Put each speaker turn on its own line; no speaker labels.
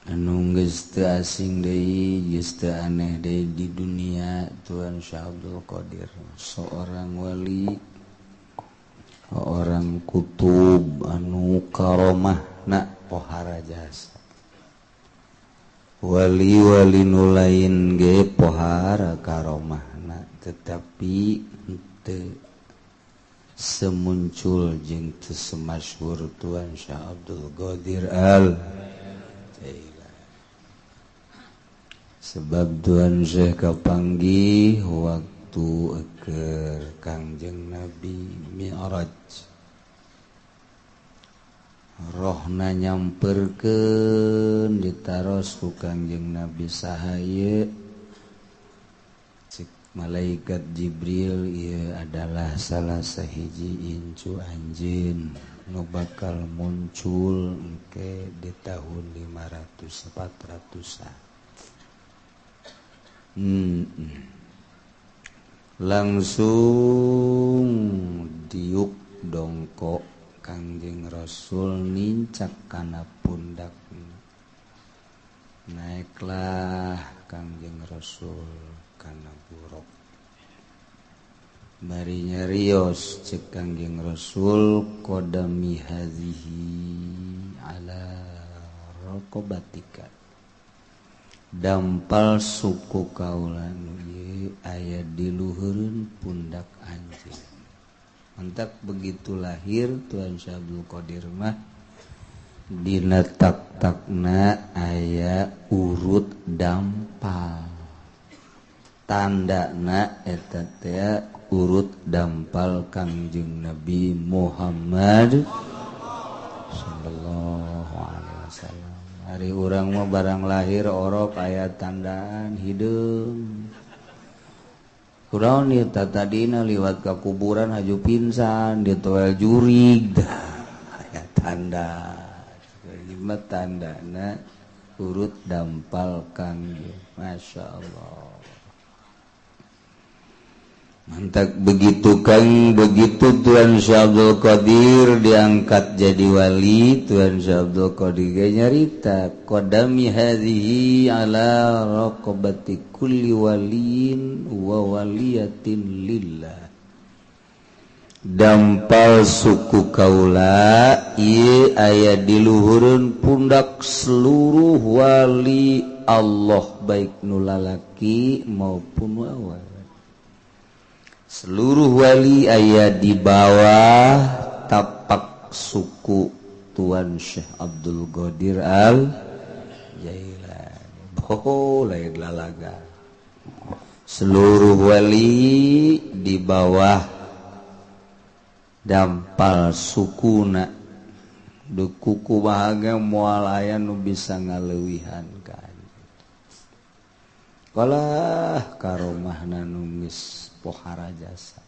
Anu geus teu asing deui, geus teu aneh deui di dunia Tuan Syekh Abdul Qadir, seorang wali, orang kutub anu karomahna pohara jasa. Wali-wali nu lain ge pohara karomahna, tetapi teu semuncul jeung teu semasyhur Tuan Syekh Abdul Qadir Al Jailani. Sebab Tuan Syekh kapanggih waktu keur Kangjeng Nabi Mi'raj, rohna nyamperkeun ditaros ku Kangjeng Nabi, "Saha ieu?" Cek malaikat Jibril, "Ieu adalah salah sahiji incu anjeun nu bakal muncul engke di tahun 500 400-an." Langsung diuk dongkok Kangjeng Rasul, nincak kana pundak, naiklah Kangjeng Rasul kana buraq. Bari nyarios cek Kangjeng Rasul, "Qadami hazihi ala raqabatika," dampal suku kaula nu ieu aya di luhureun pundak anjeun. Mantak begitu lahir Tuan Syekh Abdul Qadir mah dina tak-takna aya urut dampal, tandana eta teh urut dampal Kangjeng Nabi Muhammad sallallahu alaihi wasallam. Ari urang mah barang lahir orok aya tandaan hideung. Kurang nih tadina liwat ka kuburan haju pingsan ditoel jurig aya tanda. Lima tandana urut dampal Kangjeng. Masya Allah. Mantak begitu Kang, begitu Tuan Syekh Abdul Qadir diangkat jadi wali, Tuan Syekh Abdul Qadir ge nyarita, "Qadami hadhihi ala raqabati kulli waliyin wa waliyatin lillah." Dampal suku kaula ieu aya di luhureun pundak seluruh wali Allah, baik nu lalaki maupun awewe. Seluruh wali aya di bawah tapak suku Tuan Syekh Abdul Qadir Al Jailani. Oh, lain lalaga. Seluruh wali di bawah dampal sukuna. Du kuku bahagia moal aya nu bisa ngaleuwihan ka. Kalah karomahna nu geus pohara jasa.